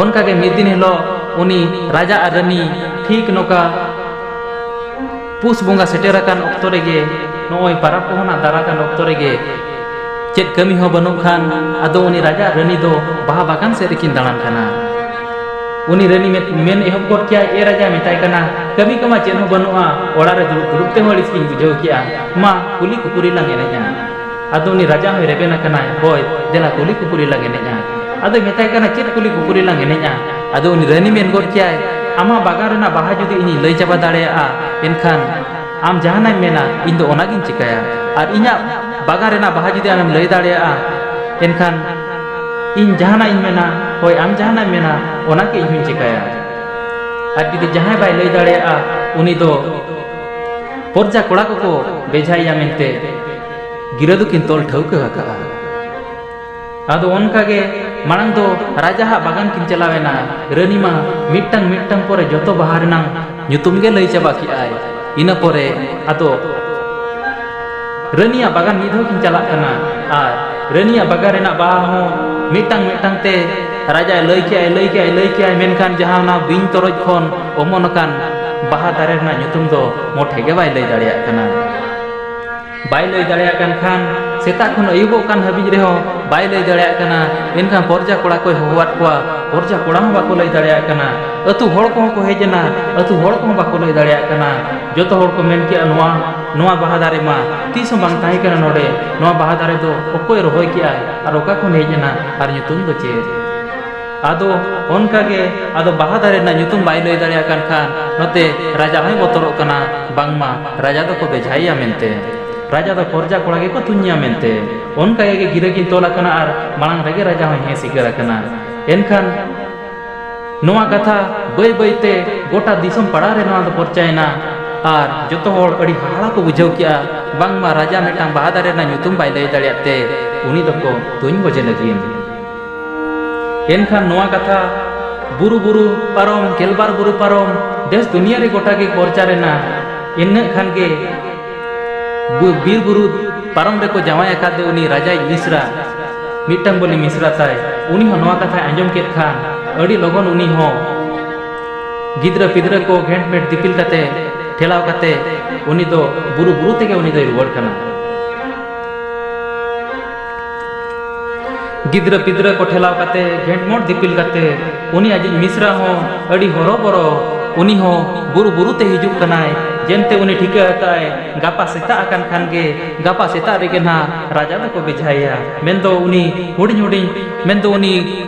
ᱚᱱᱠᱟ ᱜᱮ ᱢᱤᱫ ᱫᱤᱱ ᱦᱤᱞᱳᱜ ᱩᱱᱤ ᱨᱟᱡᱟ ᱟᱨ ᱨᱟᱹᱱᱤ ᱴᱷᱤᱠ ᱱᱚᱝᱠᱟ ᱯᱩᱥ ᱵᱚᱸᱜᱟ ᱥᱮᱴᱮᱨ ᱟᱠᱟᱱ ᱚᱠᱛᱚ ᱨᱮᱜᱮ, ᱱᱚᱜᱼᱚᱭ ᱯᱟᱨᱟᱵᱽ ᱠᱚᱦᱚᱸ ᱱᱟᱜ ᱫᱟᱨᱟ ᱠᱟᱱ ᱚᱠᱛᱚ ᱨᱮᱜᱮ, ᱪᱮᱫ ᱠᱟᱹᱢᱤ ᱦᱚᱸ ᱵᱟᱹᱱᱩᱜ ᱠᱷᱟᱱ, ᱟᱫᱚ ᱩᱱᱤ ᱨᱟᱡᱟ ᱟᱨ ᱨᱟᱹᱱᱤ ᱫᱚ ᱵᱟᱦᱟ ᱵᱟᱜᱟᱱ ᱥᱮᱫ ᱨᱮᱠᱤᱱ ᱫᱟᱬᱟᱱ ᱠᱟᱱᱟ᱾ ᱩᱱᱤ ᱨᱟᱹᱱᱤ ᱢᱮᱱ, ᱢᱮᱱ ᱮᱦᱚᱵ ᱜᱚᱫ ᱠᱮᱜᱼᱟᱭ, "ᱮ ᱨᱟᱡᱟ," ᱢᱮᱛᱟᱭ ᱠᱟᱱᱟ, "ᱠᱟᱹᱢᱤ ᱠᱚᱢᱟ ᱪᱮᱫ ᱦᱚᱸ ᱵᱟᱹᱱᱩᱜᱼᱟ, ᱚᱲᱟᱜ ᱨᱮ ᱫᱩᱲᱩᱵ ᱫᱩᱲᱩᱵ ᱛᱮᱦᱚᱸ ᱟᱹᱲᱤᱥ ᱜᱤᱧ ᱵᱩᱡᱷᱟᱹᱣ ᱠᱮᱜᱼᱟ᱾ ᱢᱟ, ᱠᱩᱞᱤ ᱠᱩᱯᱩᱨᱤ ᱞᱟᱝ ᱮᱱᱮᱡᱼᱟ᱾" ᱟᱫᱚ ᱩᱱᱤ ᱨᱟᱡᱟ ᱦᱚᱸᱭ ᱨᱮᱵᱮᱱ ᱟᱠᱟᱱᱟᱭ, "ᱦᱳᱭ, ᱫᱮᱞᱟ ᱠᱩᱞᱤ ᱠᱩᱯᱩᱨᱤ ᱞᱟᱝ ᱮᱱᱮᱡᱼᱟ᱾" ᱟᱫᱚᱭ ᱢᱮᱛᱟᱭ ᱠᱟᱱᱟ, "ᱪᱮᱫ ᱠᱩᱞᱤ ᱠᱩᱯᱩᱨᱤ ᱞᱟᱝ ᱮᱱᱮᱡᱼᱟ?" ᱟᱫᱚ ᱩᱱᱤ ᱨᱟᱹᱱᱤ ᱢᱮᱱ ᱜᱚᱫ ᱠᱮᱜᱼᱟᱭ, "ᱟᱢᱟᱜ ᱵᱟᱜᱟᱱ ᱨᱮᱱᱟᱜ ᱵᱟᱦᱟ ᱡᱩᱫᱤ ᱤᱧᱤᱧ ᱞᱟᱹᱭ ᱪᱟᱵᱟ ᱫᱟᱲᱮᱭᱟᱜᱼᱟ, ᱮᱱᱠᱷᱟᱱ ᱟᱢ ᱡᱟᱦᱟᱱᱟᱜ ᱮᱢ ᱢᱮᱱᱟ, ᱤᱧ ᱫᱚ ᱚᱱᱟᱜᱤᱧ ᱪᱤᱠᱟᱹᱭᱟ᱾ ᱟᱨ ᱤᱧᱟᱹᱜ ᱵᱟᱜᱟᱱ ᱨᱮᱱᱟᱜ ᱵᱟᱦᱟ ᱡᱩᱫᱤ ᱟᱢᱮᱢ ᱞᱟᱹᱭ ᱫᱟᱲᱮᱭᱟᱜᱼᱟ, ᱮᱱᱠᱷᱟᱱ ᱤᱧ ᱡᱟᱦᱟᱱᱟᱜ ᱤᱧ ᱢᱮᱱᱟ, ᱦᱳᱭ, ᱟᱢ ᱡᱟᱦᱟᱱᱟᱜ ᱮᱢ ᱢᱮᱱᱟ, ᱚᱱᱟ ᱜᱮ ᱤᱧ ᱦᱚᱸᱧ ᱪᱤᱠᱟᱹᱭᱟ᱾ ᱟᱨ ᱡᱩᱫᱤ ᱡᱟᱦᱟᱸᱭ ᱵᱟᱭ ᱞᱟᱹᱭ ᱫᱟᱲᱮᱭᱟᱜᱼᱟ, ᱩᱱᱤ ᱫᱚ ᱯᱚᱨᱡᱟ ᱠᱚᱲᱟ ᱠᱚᱠᱚ ᱵᱮᱡᱷᱟᱭᱮᱭᱟ ᱢᱮᱱᱛᱮ ᱜᱤᱨᱟᱹ ᱫᱚᱠᱤᱱ ᱛᱚᱞ ᱴᱷᱟᱹᱣᱠᱟᱹ ᱟᱠᱟᱫᱼᱟ᱾ ᱟᱫᱚ ᱚᱱᱠᱟ ᱜᱮ ᱢᱟᱲᱟᱝ ᱫᱚ ᱨᱟᱡᱟᱦᱟᱜ ᱵᱟᱜᱟᱱ ᱠᱤᱱ ᱪᱟᱞᱟᱣ ᱮᱱᱟ᱾ ᱨᱟᱹᱱᱤ ᱢᱟ ᱢᱤᱫᱴᱟᱝ ᱢᱤᱫᱴᱟᱝ ᱯᱚᱨᱮ ᱡᱚᱛᱚ ᱵᱟᱦᱟ ᱨᱮᱱᱟᱝ ᱧᱩᱛᱩᱢ ᱜᱮ ᱞᱟᱹᱭ ᱪᱟᱵᱟ ᱠᱮᱜᱼᱟᱭ᱾ ᱤᱱᱟᱹ ᱯᱚᱨᱮ ᱟᱫᱚ ᱨᱟᱹᱱᱤᱭᱟᱜ ᱵᱟᱜᱟᱱ ᱢᱤᱫ ᱫᱷᱟᱣ ᱠᱤᱱ ᱪᱟᱞᱟᱜ ᱠᱟᱱᱟ ᱟᱨ ᱨᱟᱹᱱᱤᱭᱟᱜ ᱵᱟᱜᱟᱱ ᱨᱮᱱᱟᱜ ᱵᱟᱦᱟ ᱦᱚᱸ ᱢᱤᱫᱴᱟᱝ ᱢᱤᱫᱴᱟᱝ ᱛᱮ ᱨᱟᱡᱟᱭ ᱞᱟᱹᱭ ᱠᱮᱜᱼᱟᱭ, ᱞᱟᱹᱭ ᱠᱮᱜᱼᱟᱭ, ᱞᱟᱹᱭ ᱠᱮᱜᱼᱟᱭ, ᱢᱮᱱᱠᱷᱟᱱ ᱡᱟᱦᱟᱸ ᱚᱱᱟ ᱵᱤᱧ ᱛᱚᱨᱚᱡ ᱠᱷᱚᱱ ᱚᱢᱚᱱ ᱟᱠᱟᱱ ᱵᱟᱦᱟ ᱫᱟᱨᱮ ᱨᱮᱱᱟᱜ ᱧᱩᱛᱩᱢ ᱫᱚ ᱢᱚᱴᱷᱮ ᱜᱮ ᱵᱟᱭ ᱞᱟᱹᱭ ᱫᱟᱲᱮᱭᱟᱜ ᱠᱟᱱᱟ᱾ ᱵᱟᱭ ᱞᱟᱹᱭ ᱫᱟᱲᱮᱭᱟᱜ ᱠᱟᱱ ᱠᱷᱟᱱ, ᱥᱮᱛᱟᱜ ᱠᱷᱚᱱ ᱟᱹᱭᱩᱵᱚᱜ ᱠᱟᱱ ᱦᱟᱹᱵᱤᱡ ᱨᱮᱦᱚᱸ ᱵᱟᱭ ᱞᱟᱹᱭ ᱫᱟᱲᱮᱭᱟᱜ ᱠᱟᱱᱟ᱾ ᱮᱱᱠᱷᱟᱱ ᱯᱚᱨᱡᱟ ᱠᱚᱲᱟ ᱠᱚᱭ ᱦᱚᱦᱚᱣᱟᱫ ᱠᱚᱣᱟ, ᱯᱚᱨᱡᱟ ᱠᱚᱲᱟ ᱦᱚᱸ ᱵᱟᱠᱚ ᱞᱟᱹᱭ ᱫᱟᱲᱮᱭᱟᱜ ᱠᱟᱱᱟ᱾ ᱟᱹᱛᱩ ᱦᱚᱲ ᱠᱚᱦᱚᱸ ᱠᱚ ᱦᱮᱡ ᱮᱱᱟ, ᱟᱹᱛᱩ ᱦᱚᱲ ᱠᱚᱦᱚᱸ ᱵᱟᱠᱚ ᱞᱟᱹᱭ ᱫᱟᱲᱮᱭᱟᱜ ᱠᱟᱱᱟ᱾ ᱡᱚᱛᱚ ᱦᱚᱲ ᱠᱚ ᱢᱮᱱ ᱠᱮᱜᱼᱟ, "ᱱᱚᱣᱟ, ᱱᱚᱣᱟ ᱵᱟᱦᱟ ᱫᱟᱨᱮ ᱢᱟ ᱛᱤᱥ ᱦᱚᱸ ᱵᱟᱝ ᱛᱟᱦᱮᱸ ᱠᱟᱱᱟ ᱱᱚᱰᱮ, ᱱᱚᱣᱟ ᱵᱟᱦᱟ ᱫᱟᱨᱮ ᱫᱚ ᱚᱠᱚᱭ ᱨᱚᱦᱚᱭ ᱠᱮᱜᱼᱟᱭ ᱟᱨ ᱚᱠᱟ ᱠᱷᱚᱱ ᱦᱮᱡ ᱮᱱᱟ ᱟᱨ ᱧᱩᱛᱩᱢ ᱫᱚ ᱪᱮᱫ?" ᱟᱫᱚ ᱚᱱᱠᱟ ᱜᱮ ᱟᱫᱚ ᱵᱟᱦᱟ ᱫᱟᱨᱮ ᱨᱮᱱᱟᱜ ᱧᱩᱛᱩᱢ ᱵᱟᱭ ᱞᱟᱹᱭ ᱫᱟᱲᱮᱭᱟᱜ ᱠᱟᱱ ᱠᱷᱟᱱ ᱱᱚᱛᱮ ᱨᱟᱡᱟ ᱦᱚᱸᱭ ᱵᱚᱛᱚᱨᱚᱜ ᱠᱟᱱᱟ, ᱵᱟᱝᱢᱟ ᱨᱟᱡᱟ ᱫᱚᱠᱚ ᱵᱮᱡᱷᱟᱭᱮᱭᱟ ᱢᱮᱱᱛᱮ, ᱨᱟᱡᱟ ᱫᱚ ᱯᱚᱨᱡᱟ ᱠᱚᱲᱟ ᱜᱮᱠᱚ ᱛᱩᱧᱮᱭᱟ ᱢᱮᱱᱛᱮ᱾ ᱚᱱᱠᱟ ᱜᱮ ᱜᱤᱨᱟᱹ ᱠᱤᱱ ᱛᱚᱞ ᱟᱠᱟᱱᱟ ᱟᱨ ᱢᱟᱲᱟᱝ ᱨᱮᱜᱮ ᱨᱟᱡᱟ ᱦᱚᱸᱭ ᱦᱮᱸ ᱥᱤᱠᱟᱹᱨ ᱟᱠᱟᱱᱟ᱾ ᱮᱱᱠᱷᱟᱱ ᱱᱚᱣᱟ ᱠᱟᱛᱷᱟ ᱵᱟᱹᱭ ᱵᱟᱹᱭ ᱛᱮ ᱜᱚᱴᱟ ᱫᱤᱥᱚᱢ ᱯᱟᱲᱟ ᱨᱮ ᱱᱚᱣᱟ ᱫᱚ ᱯᱚᱨᱪᱟᱭᱮᱱᱟ ᱟᱨ ᱡᱚᱛᱚ ᱦᱚᱲ ᱟᱹᱰᱤ ᱦᱟᱦᱟᱲᱟ ᱠᱚ ᱵᱩᱡᱷᱟᱹᱣ ᱠᱮᱜᱼᱟ, ᱵᱟᱝᱢᱟ ᱨᱟᱡᱟ ᱢᱤᱫᱴᱟᱝ ᱵᱟᱦᱟ ᱫᱟᱨᱮ ᱨᱮᱱᱟᱜ ᱧᱩᱛᱩᱢ ᱵᱟᱭ ᱞᱟᱹᱭ ᱫᱟᱲᱮᱭᱟᱜ ᱛᱮ ᱩᱱᱤ ᱫᱚᱠᱚ ᱛᱩᱧ ᱜᱚᱡᱮ ᱞᱟᱹᱜᱤᱫ᱾ ᱮᱱᱠᱷᱟᱱ ᱱᱚᱣᱟ ᱠᱟᱛᱷᱟ ᱵᱩᱨᱩ ᱵᱩᱨᱩ ᱯᱟᱨᱚᱢ, ᱜᱮᱞᱵᱟᱨ ᱵᱩᱨᱩ ᱯᱟᱨᱚᱢ, ᱫᱮᱥ ᱫᱩᱱᱤᱭᱟᱹ ᱨᱮ ᱜᱚᱴᱟ ᱜᱮ ᱯᱚᱨᱪᱟᱨ ᱮᱱᱟ᱾ ᱤᱱᱟᱹᱜ ᱠᱷᱟᱱ ᱜᱮ ᱵᱩ-, ᱵᱤᱨ ᱵᱩᱨᱩ ᱯᱟᱨᱚᱢ ᱨᱮᱠᱚ ᱡᱟᱶᱟᱭ ᱟᱠᱟᱫ ᱩᱱᱤ ᱨᱟᱡᱟᱭᱤᱡ ᱢᱤᱥᱨᱟ, ᱢᱤᱫᱴᱟᱝ ᱵᱚᱞᱮ ᱢᱤᱥᱨᱟ ᱛᱟᱭ, ᱩᱱᱤ ᱦᱚᱸ ᱱᱚᱣᱟ ᱠᱟᱛᱷᱟᱭ ᱟᱸᱡᱚᱢ ᱠᱮᱫ ᱠᱷᱟᱱ ᱟᱹᱰᱤ ᱞᱚᱜᱚᱱ ᱩᱱᱤ ᱦᱚᱸ ᱜᱤᱫᱽᱨᱟᱹ ᱯᱤᱫᱽᱨᱟᱹ ᱠᱚ ᱜᱷᱮᱸᱴ ᱢᱮᱸᱴ ᱫᱤᱯᱤᱞ ᱠᱟᱛᱮ, ᱴᱷᱮᱞᱟᱣ ᱠᱟᱛᱮ ᱩᱱᱤ ᱫᱚ ᱵᱩᱨᱩ ᱵᱩᱨᱩ ᱛᱮᱜᱮ ᱩᱱᱤ ᱫᱚᱭ ᱨᱩᱣᱟᱹᱲ ᱠᱟᱱᱟ᱾ ᱜᱤᱫᱽᱨᱟᱹ ᱯᱤᱫᱽᱨᱟᱹ ᱠᱚ ᱴᱷᱮᱞᱟᱣ ᱠᱟᱛᱮ, ᱜᱷᱮᱸᱴ ᱢᱚᱴ ᱫᱤᱯᱤᱞ ᱠᱟᱛᱮ, ᱩᱱᱤ ᱟᱡᱤᱡ ᱢᱤᱥᱨᱟ ᱦᱚᱸ ᱟᱹᱰᱤ ᱦᱚᱨᱚᱵᱚᱨᱚ, ᱩᱱᱤ ᱦᱚᱸ ᱵᱩᱨᱩ ᱵᱩᱨᱩ ᱛᱮ ᱦᱤᱡᱩᱜ ᱠᱟᱱᱟᱭ᱾ ᱡᱮᱱᱛᱮ ᱩᱱᱤ ᱴᱷᱤᱠᱟᱹ ᱟᱠᱟᱫᱼᱟᱭ, ᱜᱟᱯᱟ ᱥᱮᱛᱟᱜ ᱟᱠᱟᱱ ᱠᱷᱟᱱ ᱜᱮ, ᱜᱟᱯᱟ ᱥᱮᱛᱟᱜ ᱨᱮᱜᱮ ᱱᱟᱦᱟᱜ ᱨᱟᱡᱟ ᱫᱚᱠᱚ ᱵᱮᱡᱷᱟᱭᱮᱭᱟ᱾ ᱢᱮᱱᱫᱚ ᱩᱱᱤ ᱦᱩᱰᱤᱧ ᱦᱩᱰᱤᱧ, ᱢᱮᱱᱫᱚ ᱩᱱᱤ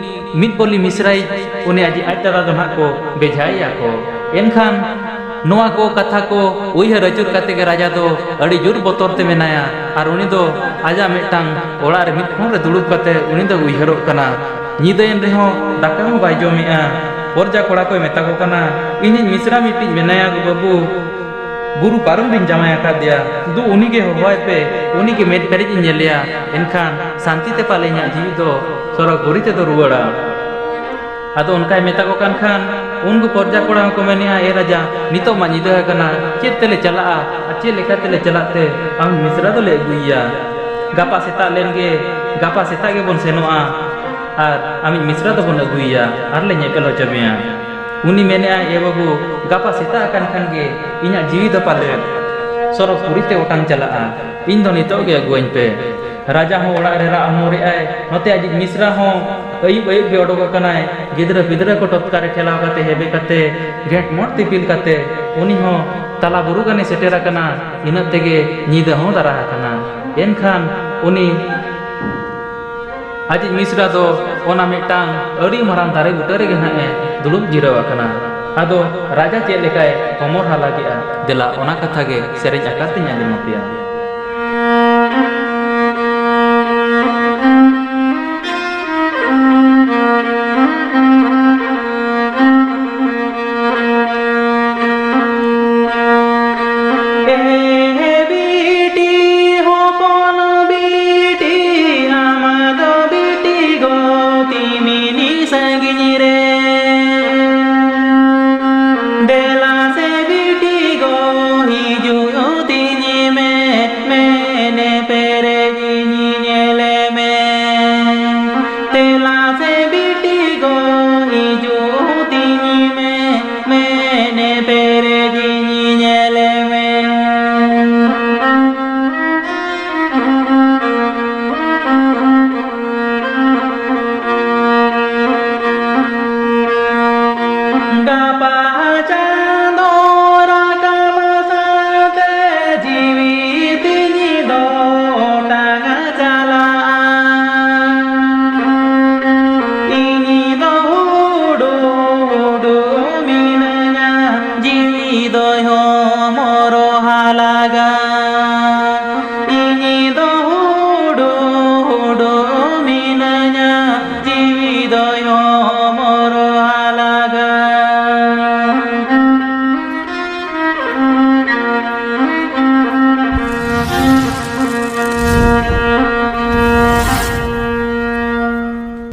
ᱢᱤᱫ ᱵᱚᱞᱤ ᱢᱤᱥᱨᱟᱭᱤᱡ, ᱩᱱᱤ ᱟᱡᱤᱡ ᱟᱡ ᱫᱟᱫᱟ ᱫᱚ ᱱᱟᱦᱟᱜ ᱠᱚ ᱵᱮᱡᱷᱟᱭᱮᱭᱟ ᱠᱚ᱾ ᱮᱱᱠᱷᱟᱱ ᱱᱚᱣᱟ ᱠᱚ ᱠᱟᱛᱷᱟ ᱠᱚ ᱩᱭᱦᱟᱹᱨ ᱟᱹᱪᱩᱨ ᱠᱟᱛᱮ ᱜᱮ ᱨᱟᱡᱟ ᱫᱚ ᱟᱹᱰᱤ ᱡᱳᱨ ᱵᱚᱛᱚᱨ ᱛᱮ ᱢᱮᱱᱟᱭᱟ᱾ ᱟᱨ ᱩᱱᱤ ᱫᱚ ᱟᱡᱟᱜ ᱢᱤᱫᱴᱟᱝ ᱚᱲᱟᱜ ᱨᱮ ᱢᱤᱫ ᱠᱚᱬ ᱨᱮ ᱫᱩᱲᱩᱵ ᱠᱟᱛᱮ ᱩᱱᱤ ᱫᱚ ᱩᱭᱦᱟᱹᱨᱚᱜ ᱠᱟᱱᱟ᱾ ᱧᱤᱫᱟᱹᱭᱮᱱ ᱨᱮᱦᱚᱸ ᱫᱟᱠᱟ ᱦᱚᱸ ᱵᱟᱭ ᱡᱚᱢᱮᱜᱼᱟ᱾ ᱯᱚᱨᱡᱟ ᱠᱚᱲᱟ ᱠᱚᱭ ᱢᱮᱛᱟ ᱠᱚ ᱠᱟᱱᱟ, "ᱤᱧᱤᱡ ᱢᱤᱥᱨᱟ ᱢᱤᱫᱴᱤᱡ ᱢᱮᱱᱟᱭᱟ ᱜᱚ ᱵᱟᱹᱵᱩ, ᱵᱩᱨᱩ ᱯᱟᱨᱚᱢ ᱨᱤᱧ ᱡᱟᱶᱟᱭ ᱟᱠᱟᱫᱮᱭᱟ, ᱫᱩ ᱩᱱᱤᱜᱮ ᱦᱚᱦᱚᱣᱟᱭ ᱯᱮ, ᱩᱱᱤᱜᱮ ᱢᱮᱫ ᱯᱮᱨᱮᱡ ᱤᱧ ᱧᱮᱞᱮᱭᱟ, ᱮᱱᱠᱷᱟᱱ ᱥᱟᱱᱛᱤ ᱛᱮ ᱯᱟᱞᱮ ᱤᱧᱟᱹᱜ ᱡᱤᱣᱤ ᱫᱚ ᱥᱚᱨᱚᱜᱽ ᱯᱩᱨᱤ ᱛᱮᱫᱚ ᱨᱩᱣᱟᱹᱲᱟ᱾" ᱟᱫᱚ ᱚᱱᱠᱟᱭ ᱢᱮᱛᱟ ᱠᱚ ᱠᱟᱱ ᱠᱷᱟᱱ, ᱩᱱᱠᱩ ᱯᱚᱨᱡᱟ ᱠᱚᱲᱟ ᱦᱚᱸᱠᱚ ᱢᱮᱱᱮᱜᱼᱟ, "ᱮ ᱨᱟᱡᱟ, ᱱᱤᱛᱚᱜ ᱢᱟ ᱧᱤᱫᱟᱹ ᱟᱠᱟᱱᱟ, ᱪᱮᱫ ᱛᱮᱞᱮ ᱪᱟᱞᱟᱜᱼᱟ ᱟᱨ ᱪᱮᱫ ᱞᱮᱠᱟ ᱛᱮᱞᱮ ᱪᱟᱞᱟᱜ ᱛᱮ ᱟᱢ ᱢᱤᱥᱨᱟ ᱫᱚᱞᱮ ᱟᱹᱜᱩᱭᱮᱭᱟ? ᱜᱟᱯᱟ ᱥᱮᱛᱟᱜ ᱞᱮᱱ ᱜᱮ, ᱜᱟᱯᱟ ᱥᱮᱛᱟᱜ ᱜᱮᱵᱚᱱ ᱥᱮᱱᱚᱜᱼᱟ᱾" ᱟᱨ ᱟᱢᱤᱡ ᱢᱤᱥᱨᱟ ᱫᱚᱵᱚᱱ ᱟᱹᱜᱩᱭᱮᱭᱟ ᱟᱨ ᱞᱮ ᱧᱮᱯᱮᱞ ᱦᱚᱪᱚ ᱢᱮᱭᱟ᱾ ᱩᱱᱤ ᱢᱮᱱᱮᱜᱼᱟᱭ, ᱮ ᱵᱟᱹᱵᱩ, ᱜᱟᱯᱟ ᱥᱮᱛᱟᱜ ᱟᱠᱟᱱ ᱠᱷᱟᱱ ᱜᱮ ᱤᱧᱟᱹᱜ ᱡᱤᱣᱤ ᱫᱚ ᱯᱟᱞᱮᱫ ᱥᱚᱨᱚᱜᱽ ᱯᱩᱨᱤ ᱛᱮ ᱚᱴᱟᱝ ᱪᱟᱞᱟᱜᱼᱟ᱾ ᱤᱧ ᱫᱚ ᱱᱤᱛᱚᱜ ᱜᱮ ᱟᱹᱜᱩᱣᱟᱹᱧ ᱯᱮ᱾ ᱨᱟᱡᱟ ᱦᱚᱸ ᱚᱲᱟᱜ ᱨᱮ ᱨᱟᱜ ᱦᱚᱢᱚᱨᱮᱜᱼᱟᱭ, ᱱᱚᱛᱮ ᱟᱡᱤᱡ ᱢᱤᱥᱨᱟ ᱦᱚᱸ ᱟᱹᱭᱩᱵ ᱟᱹᱭᱩᱵ ᱜᱮ ᱚᱰᱚᱠ ᱟᱠᱟᱱᱟᱭ᱾ ᱜᱤᱫᱽᱨᱟᱹ ᱯᱤᱫᱽᱨᱟᱹ ᱠᱚ ᱴᱚᱴᱠᱟ ᱨᱮ ᱴᱷᱮᱞᱟᱣ ᱠᱟᱛᱮ, ᱦᱮᱵᱮ ᱠᱟᱛᱮ, ᱜᱷᱮᱸᱴ ᱢᱚᱴ ᱛᱤᱯᱤᱞ ᱠᱟᱛᱮ ᱩᱱᱤ ᱦᱚᱸ ᱛᱟᱞᱟ ᱵᱩᱨᱩ ᱜᱟᱱᱮ ᱥᱮᱴᱮᱨ ᱟᱠᱟᱱᱟ᱾ ᱤᱱᱟᱹᱜ ᱛᱮᱜᱮ ᱧᱤᱫᱟᱹ ᱦᱚᱸ ᱫᱟᱨᱟ ᱟᱠᱟᱱᱟ᱾ ᱮᱱᱠᱷᱟᱱ ᱩᱱᱤ ᱟᱡᱤᱡ ᱢᱤᱥᱨᱟ ᱫᱚ ᱚᱱᱟ ᱢᱤᱫᱴᱟᱝ ᱟᱹᱰᱤ ᱢᱟᱨᱟᱝ ᱫᱟᱨᱮ ᱵᱩᱴᱟᱹ ᱨᱮᱜᱮ ᱱᱟᱜ ᱮ ᱫᱩᱲᱩᱵ ᱡᱤᱨᱟᱹᱣ ᱟᱠᱟᱱᱟ᱾ ᱟᱫᱚ ᱨᱟᱡᱟ ᱪᱮᱫ ᱞᱮᱠᱟᱭ ᱦᱚᱢᱚᱨ ᱦᱟᱞᱟ ᱠᱮᱜᱼᱟ, ᱫᱮᱞᱟ ᱚᱱᱟ ᱠᱟᱛᱷᱟ ᱜᱮ ᱥᱮᱨᱮᱧ ᱟᱠᱟᱨ ᱛᱮᱧ ᱟᱸᱡᱚᱢ ᱟᱯᱮᱭᱟ᱾